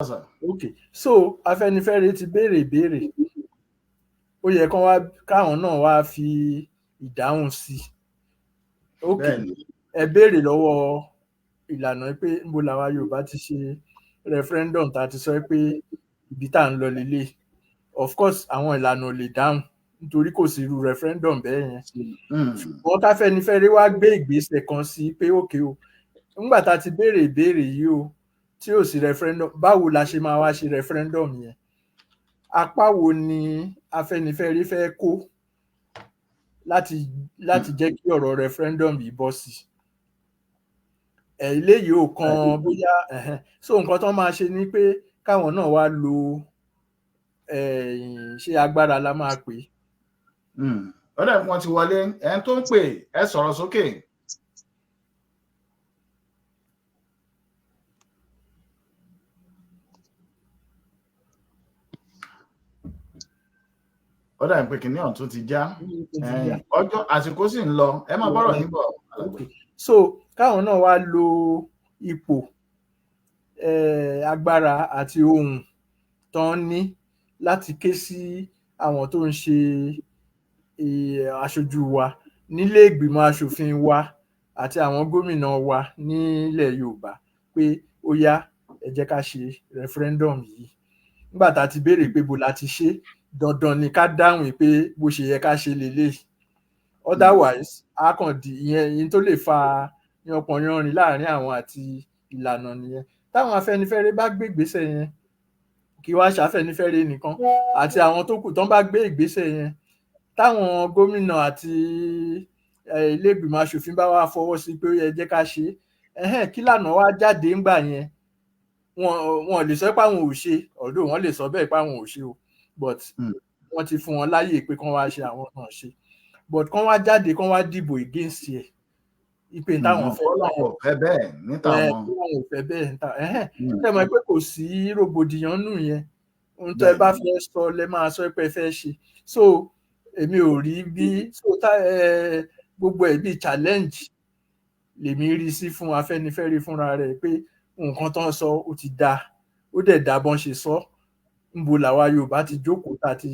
Sir. Ok, so Afẹ́nifẹ́re ti béèrè ìbéèrè, ó yẹ kán wá káwọn náà wá fi ìdáhùn sí i. Ok, ẹ béèrè lọ́wọ́ ìlànà pé níbo làwa Yorùbá ti ṣe referendum tá a ti sọ pé ibi tá à ń lọ lélẹ̀. Of course, àwọn ìlànà ò lè dáhùn nítorí kò sí irú referendum bẹ́ẹ̀ yẹn. Ṣùgbọ́n káfẹ́nifẹ́re wá gbé ìgbésẹ̀ kan sí pé ok o, nígbà tá a ti béèrè ìbéèrè yìí o, tí ò sí referendum, báwo la ṣe máa wá ṣe referendum yẹn? Apá wo ni Afẹ́nifẹ́re fẹ́ kó láti jẹ́ kí ọ̀rọ̀ referendum yìí bọ́ sí? Ẹ̀ eléyìí ò kan bóyá. So nǹkan tó máa ṣe ni pé káwọn náà wá lo, ṣé agbára la máa pè é? Ó dẹ̀ wọ́n ti wọlé. Ẹni tó ń pè, ẹ sọ̀rọ̀ sókè. Ó dà pé kìnìún ọ̀tún ti já. Ọjọ́ àsìkò sì ń lọ, ẹ máa bọ́rọ̀ yín bọ̀. So káwọn náà wá lo ipò, agbára àti ohun tán ní láti ké sí àwọn tó ń ṣe aṣojú wa nílé ìgbìmọ̀ aṣòfin wa àti àwọn gómìnà wa nílẹ̀ Yorùbá pé ó yá, ẹ jẹ́ ká ṣe referendum yìí. Nígbà tá a ti béèrè pé bó la ti ṣe, dandan ni ká dáhùn pé bó ṣe yẹ ká ṣe lélẹ̀. Otherwise, a kàn di ìyẹn ìyẹn tó lè fa yánpọnyánrin láàrin àwọn àti ìlànà nìyẹn. Táwọn Afẹ́nifẹ́re bá gbé ìgbésẹ̀ yẹn, kí wá ṣe Afẹ́nifẹ́re nìkan àti àwọn tó kù tán bá gbé ìgbésẹ̀ yẹn, táwọn gómìnà àti ilé ìgbìmọ̀ aṣòfin bá wá fọwọ́ sí pé ó yẹ jẹ́ ká ṣe é, kí lànà wá jáde ńgbà yẹn, wọn lè sọ pé àwọn ò ṣe ọ̀dọ̀, wọn lè sọ bẹ́ẹ̀ pé àwọn ò ṣe o, but wọ́n ti fún wọn láyè pé kán wá ṣe, àwọn náà ṣe, but kán wá jáde, kán wá dìbò against ẹ̀ ìpè táwọn fẹ́. Ọlọ́run ò fẹ́ bẹ́ẹ̀ níta wọn. Ọlọ́run ò fẹ́ bẹ́ẹ̀ níta. Ṣe mọ̀ pé kò sí rògbòdìyàn nù yẹn? Ohun tó ẹ bá fẹ́ sọ lẹ máa sọ pé ẹ fẹ́ ṣe. So èmi ò rí bí so tá gbogbo ẹ̀ bí challenge lèmi rí sí fún Afẹ́nifẹ́re fúnra rẹ̀ pé nǹkan tó ń sọ ó ti dáa, ó dẹ̀ dá bọ́n ṣe sọ. Níbo làwa Yorùbá ti jókòó tá a ti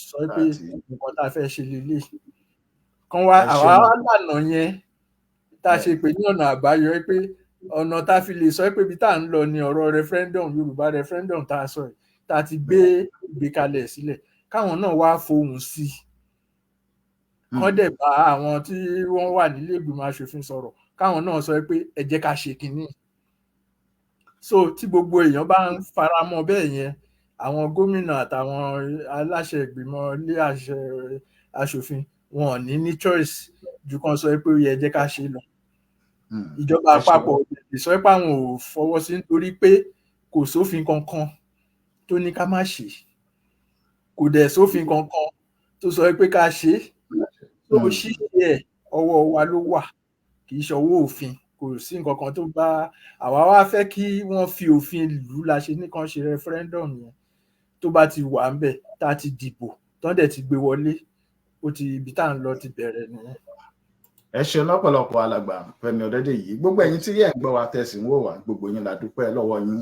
sọ pé nǹkan tá a fẹ́ ṣe lélẹ̀? Kan wá àwa lànà yẹn tá a ṣe pè ní ọ̀nà àbáyọ, pé ọ̀nà tá a fi lè sọ pé ibi tá à ń lọ ni ọ̀rọ̀ referendum, Yorùbá referendum tá a sọ yìí, tá a ti gbé ìgbékalẹ̀ sílẹ̀, káwọn náà wá fohùn sí i, kán dẹ̀ bá àwọn tí wọ́n wà nílé ìgbìmọ̀ aṣòfin sọ̀rọ̀, káwọn náà sọ pé ẹ jẹ́ ká ṣe kínní. So tí gbogbo èèyàn bá ń faramọ́ bẹ́ẹ̀ yẹn, àwọn gómìnà àtàwọn aláṣẹ ìgbìmọ̀ ilé àṣẹ aṣòfin wọn ò ní ní choice ju kan sọ pé ó yẹ jẹ́ ká ṣe lọ. Ìjọba àpapọ̀ lè sọ pé àwọn ò fọwọ́ sí nítorí pé kò sófin kankan tó ní ká má ṣe, kò dẹ̀ sófin kankan tó sọ pé ká ṣe. Tó ṣíṣe ẹ̀, ọwọ́ wa ló wà, kì í ṣọwọ́ òfin. Kò sí nǹkan kan tó bá àwa wá fẹ́ kí wọ́n fi òfin ìlú la ṣe ní kàn ṣe referendum yẹn. Tó bá ti wà ńbẹ̀, tá a ti dìbò tán, dẹ̀ ti gbé wọlé, ó ti ibi tá à ń lọ ti bẹ̀rẹ̀ nìyẹn. Ẹ ṣeun lọ́pọ̀lọpọ̀, alàgbà Fẹ́mi Ọdẹdẹyì. Gbogbo ẹ̀yin tí ẹ ń gbọ́ wa, tẹsí ń wò wá, gbogbo yín la dúpẹ́ lọ́wọ́ yín.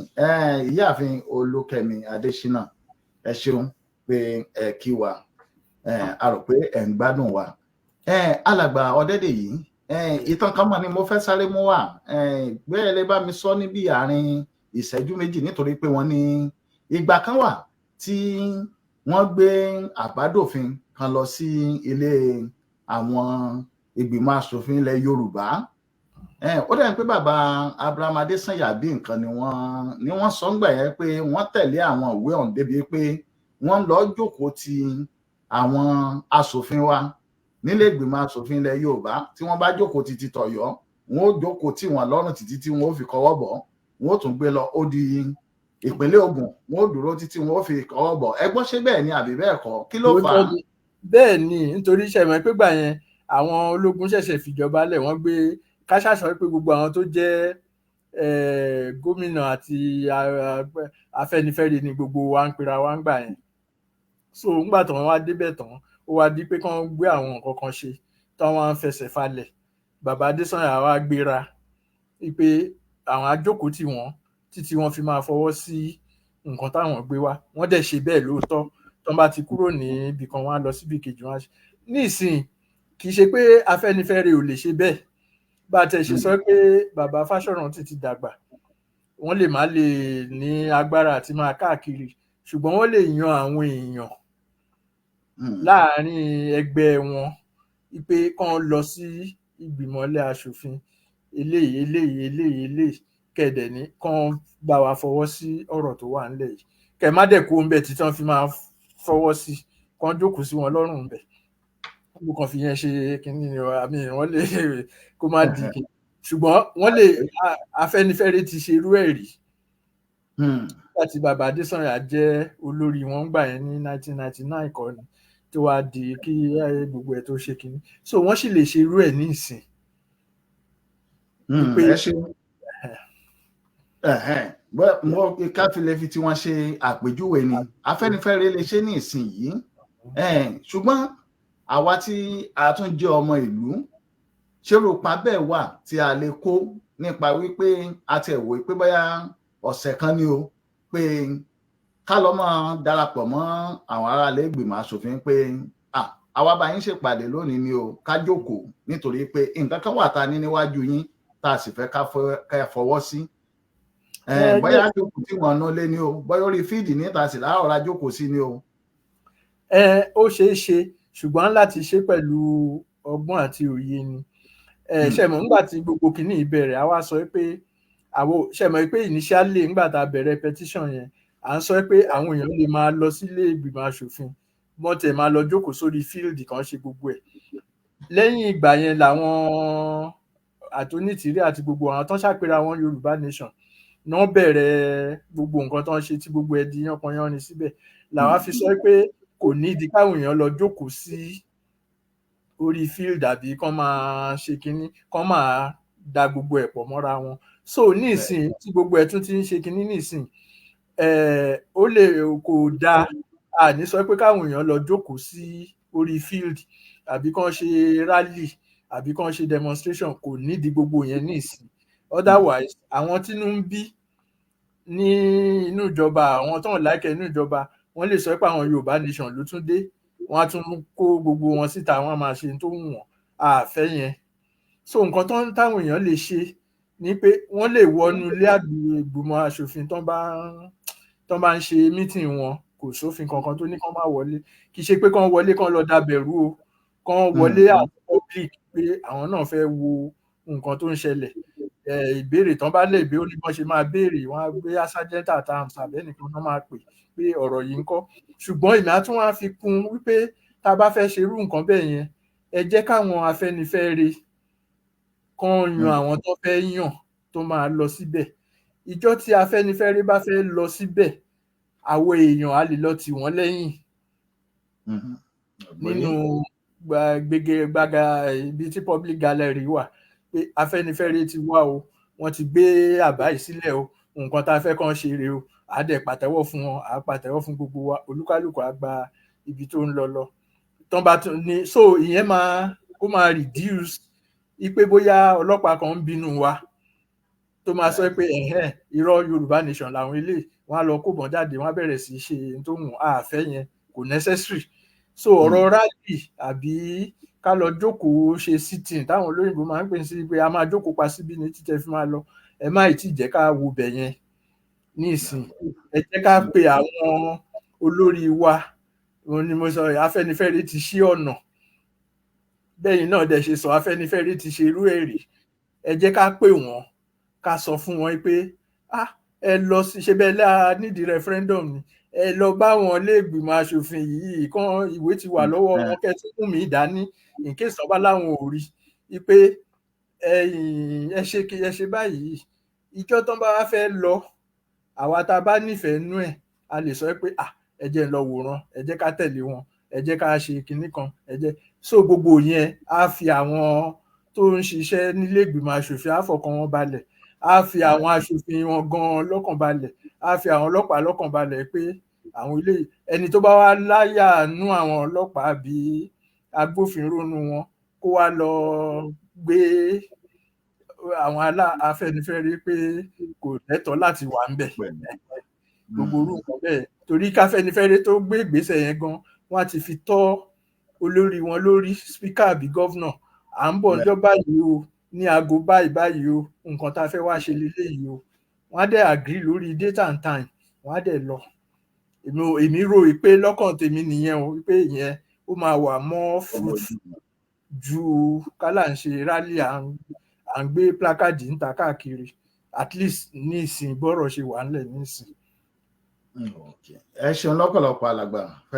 Ìyáàfin Olúkẹ́mi Adésínà, ẹ ṣeun pé ẹ kí wa, a rò pé ẹ ń gbádùn wa. Alàgbà Ọdẹdẹyì, ìtàn kan mọ̀ ni mo fẹ́ sáré mú wá bẹ́ẹ̀, lè bá mi sọ níbi àárín ìṣẹ́jú 2, nítorí pé wọ́n ní ìgbà kan wà tí wọ́n gbé àbádòfin kan lọ sí ilé àwọn ìgbìmọ̀ asòfin ilẹ̀ Yorùbá. Ó dẹ̀ pé bàbá Abraham Adésànyà bí nǹkan ni wọ́n sọ ń gbà yẹn pé wọ́n tẹ̀lé àwọn ìwé ọ̀hún débi pé wọ́n lọ jókòó ti àwọn asòfin wa nílé ìgbìmọ̀ asòfin ilẹ̀ Yorùbá. Tí wọ́n bá jókòó ti ti tọ̀yọ́, wọ́n ó jókòó tì wọ́n lọ́rùn títí tí wọ́n ó fi kọwọ́ bọ̀, wọ́n ó tún gbé lọ ó di ìpínlẹ̀ Ògùn, wọ́n ó dúró títí wọ́n ó fi kọwọ́ bọ̀. Ẹ gbọ́, ṣé bẹ́ẹ̀ ni àbí bẹ́ẹ̀ kọ́? Kí ló fà á? Bẹ́ẹ̀ ni, nítorí ṣẹ̀mọ́ pé gbà yẹn àwọn ológun ṣẹ̀ṣẹ̀ fìjọba lẹ̀, wọ́n gbé káṣáṣọ pé gbogbo àwọn tó jẹ́ gómìnà àti Afẹ́nifẹ́re ni gbogbo wa ń pera wa ń gbà yẹn. So ńgbà tí wọ́n wá débẹ̀ tán, ó wá di pé kán gbé àwọn nǹkan kan ṣe tán, wọ́n á fẹsẹ̀ falẹ̀. Bàbá Adésànyà wá gbéra pé àwọn ajókòó tì wọ́n títí wọ́n fi máa fọwọ́ sí. nǹkan táwọn gbé wá. Wọ́n dẹ̀ ṣe bẹ́ẹ̀ lóòótọ́. Tán bá ti kúrò ní ibì kan, wọ́n á lọ síbì kejì, wọ́n á ṣe. Nísìnyí, kì í ṣe pé Afẹ́nifẹ́re ò lè ṣe bẹ́ẹ̀. Bá a tẹ̀ ṣe sọ pé bàbá Fáṣọ̀rántì ti dàgbà, wọ́n lè má lè ní agbára àti máa káàkiri, ṣùgbọ́n wọ́n lè yan àwọn èèyàn láàárín ẹgbẹ́ wọn wípé kán lọ sí ìgbìmọ̀ ilé aṣòfin eléyìí, eléyìí, eléyìí, eléyìí, kẹ̀dẹ̀ ní kán bá wa fọwọ́ sí ọ̀rọ̀ tó wà ńlẹ̀ yìí, kẹ̀ má dẹ̀ kó ń bẹ̀ títí wọ́n fi máa fọwọ́ sí, kán jókòó sí wọn lọ́rùn ńbẹ̀. Mo kàn fi yẹn ṣe kínní ni, àmì wọ́n lè kó má di kínní, ṣùgbọ́n wọ́n lè. Afẹ́nifẹ́re ti ṣe irú ẹ̀ rí nígbà tí bàbá Adésànyà jẹ́ olórí wọn gbà yẹn ní 1999 kọ́ ni, tó wá di kí gbogbo ẹ̀ tó ṣe kínní. So wọ́n sì lè ṣe irú ẹ̀ ní ìsìn. Ẹ ṣeun. Mo ká fi lè fi tí wọ́n ṣe àpèjúwe ni Afẹ́nifẹ́re lè ṣe ní ìsìn yìí, ṣùgbọ́n àwa tí a tún jẹ́ ọmọ ìlú, ṣé ròpa bẹ́ẹ̀ wà tí a lè kó nípa wípé a ti wò pé bóyá ọ̀sẹ̀ kan ni o, pé ká lọ máa darapọ̀ mọ́ àwọn aráalé ìgbìmọ̀ asòfin pé àwa bá yín ṣèpàdé lónìí ni o, ká jókòó, nítorí pé nǹkan kan wà tá a ní níwájú yín tá a sì fẹ́ ká fọwọ́ sí? Bóyá jókòó tí wọ́n ná lé ní o, bóyá orí field níta sì láàárọ̀ la jókòó sí ni o. Ẹ ó ṣeé ṣe, ṣùgbọ́n láti ṣe pẹ̀lú ọgbọ́n àti òye ni. Ẹ ṣe mọ̀, nígbà tí gbogbo kìíní ìbẹ̀rẹ̀, àwa sọ pé àwọn ṣe mọ̀ pé initially, nígbà tá a bẹ̀rẹ̀ petition yẹn, à ń sọ pé àwọn èèyàn lè máa lọ sílé ìgbìmọ̀ asòfin, wọ́n tẹ̀ máa lọ jókòó sórí field kan, ṣe gbogbo ẹ̀. Lẹ́yìn ìgbà yẹn làwọn àtònítìrí àti gbogbo àwọn tó ń ṣàpèrè àwọn Yorùbá Nation náà bẹ̀rẹ̀ gbogbo nǹkan tó ń ṣe, tí gbogbo ẹ̀ di yánpọnyánrin síbẹ̀. Làwa fi sọ pé kò nídìí káwọn èèyàn lọ jókòó sí orí field àbí kán máa ṣe kínní, kán máa da gbogbo ẹ̀ pọ̀ mọ́ra wọn. So nísìn tí gbogbo ẹ̀ tún ti ń ṣe kínní nísìn, ó lè kò dáa. Àní sọ pé káwọn èèyàn lọ jókòó sí orí field àbí kán ṣe rally àbí kán ṣe demonstration. Kò nídìí gbogbo yẹn nísìn. Otherwise, àwọn tínú ń bí ní inú ìjọba, àwọn tó ń láìkẹ́ inú ìjọba, wọ́n lè sọ pé àwọn Yorùbá Nation ló tún dé, wọ́n á tún kó gbogbo wọn síta, wọ́n á máa ṣe tó wù wọ́n. Àfẹ́ yẹn. So nǹkan tó ń táwọn èèyàn lè ṣe ni pé wọ́n lè wọnú ilé ìgbìmọ̀ asòfin tó bá ń ṣe meeting wọn. Kò sófin kankan tó ní kán má wọlé. Kì í ṣe pé kán wọlé kán lọ dàbẹ̀rú o, kán wọlé àti public pé àwọn náà fẹ́ wo nǹkan tó ń ṣẹlẹ̀. Ìbéèrè tán bá lè béèrè, ó ní bọ́n ṣe máa béèrè. Wọ́n á gbé sergeant at arms àbẹ́nìkan náà máa pè pé ọ̀rọ̀ yìí ń kọ́. Ṣùgbọ́n èmi á tún wá fi kún wípé tá a bá fẹ́ ṣe irú nǹkan bẹ́ẹ̀ yẹn, ẹ jẹ́ káwọn Afẹ́nifẹ́re kán yan àwọn tó fẹ́ yàn tó máa lọ síbẹ̀. Ìjọ́ tí Afẹ́nifẹ́re bá fẹ́ lọ síbẹ̀, àwọn èèyàn á lè lọ tì wọ́n lẹ́yìn nínú gbege gbàgà ibi tí public gallery wà pé Afẹ́nifẹ́re ti wá o, wọ́n ti gbé àbá yìí sílẹ̀ o, nǹkan tá a fẹ́ kàn ṣe rèé o. À á dẹ̀ pàtẹ́wọ́ fún wọn, à á pàtẹ́wọ́ fún gbogbo wa, olúkálùkù á gba ibi tó ń lọ lọ tán bá tún ní. So ìyẹn máa ó máa reduce ipe bóyá ọlọ́pàá kan ń bínú wa tó máa sọ pé ẹ̀hẹ́n, irọ́, Yorùbá Nation làwọn eléyìí, wọ́n á lọ kóbọn jáde, wọ́n á bẹ̀rẹ̀ sí í ṣe tó wù. Àfẹ́ yẹn, kò necessary. So ọ̀rọ̀ rally àbí ká lọ jókòó ṣe sitting táwọn olóyìnbó máa ń pè sí pé a máa jókòó pa síbí ní títẹ fi máa lọ, ẹ má ì tí jẹ́ ká wo bẹ̀ yẹn ní ìsìn. Ẹ jẹ́ ká pe àwọn olórí wa. Òun ni mo sọ, Afẹ́nifẹ́re ti ṣí ọ̀nà bẹ́yìn náà dẹ̀ ṣe sọ. Afẹ́nifẹ́re ti ṣe irú ẹ̀ rí. Ẹ jẹ́ ká pè wọ́n, ká sọ fún wọn pé ah, ẹ lọ sí ṣe bẹ́ẹ̀ láà nídìí referendum ni, ẹ lọ bá wọn lé ìgbìmọ̀ asòfin yìí kán. Ìwé ti wà lọ́wọ́ wọn, kẹ́ tún mú mi dání in case tán bá láwọn ò rí i pé ẹ ṣe ẹ ṣe báyìí. Ìjọ́ tán bá wá fẹ́ lọ, àwa tá a bá nífẹ̀ẹ́ nú ẹ̀, a lè sọ pé ah, ẹ jẹ́ ń lọ wòran, ẹ jẹ́ ká tẹ̀lé wọn, ẹ jẹ́ ká ṣe kinní kan, ẹ jẹ́. So gbogbo yẹn á fi àwọn tó ń ṣiṣẹ́ nílé ìgbìmọ̀ asòfin, á fọkàn wọn balẹ̀, á fi àwọn aṣòfin wọn gan lọ́kàn balẹ̀, á fi àwọn ọlọ́pàá lọ́kàn balẹ̀ pé àwọn ilé ẹni tó bá wá láyà nú àwọn ọlọ́pàá àbí agbófinró nú wọn, kó wá lọ gbé àwọn alá Afẹ́nifẹ́re pé kò lẹ́tọ̀ọ́ láti wà ńbẹ̀. Gbogbo irú nǹkan bẹ́ẹ̀, torí káfẹ́nifẹ́re tó gbé ìgbésẹ̀ yẹn gan, wọ́n á ti fi tọ́ olórí wọn lórí, speaker àbí governor, à ń bọ̀ níjọ́ báyìí o, ní aago báyìí báyìí o, nǹkan tá a fẹ́ wá ṣe leléyìí o. Wọ́n á dẹ̀ agree lórí date and time, wọ́n á dẹ̀ lọ. Èmi rò pé lọ́kàn tèmi nìyẹn o, pé ìyẹn ó máa wà more fruitful ju kálá ń ṣe rally, à ń gbé placard níta káàkiri, at least ní ìsìn bọ́rọ̀ ṣe wà ńlẹ̀ nísìn. Ẹ ṣeun lọ́pọ̀lọpọ̀, alàgbà.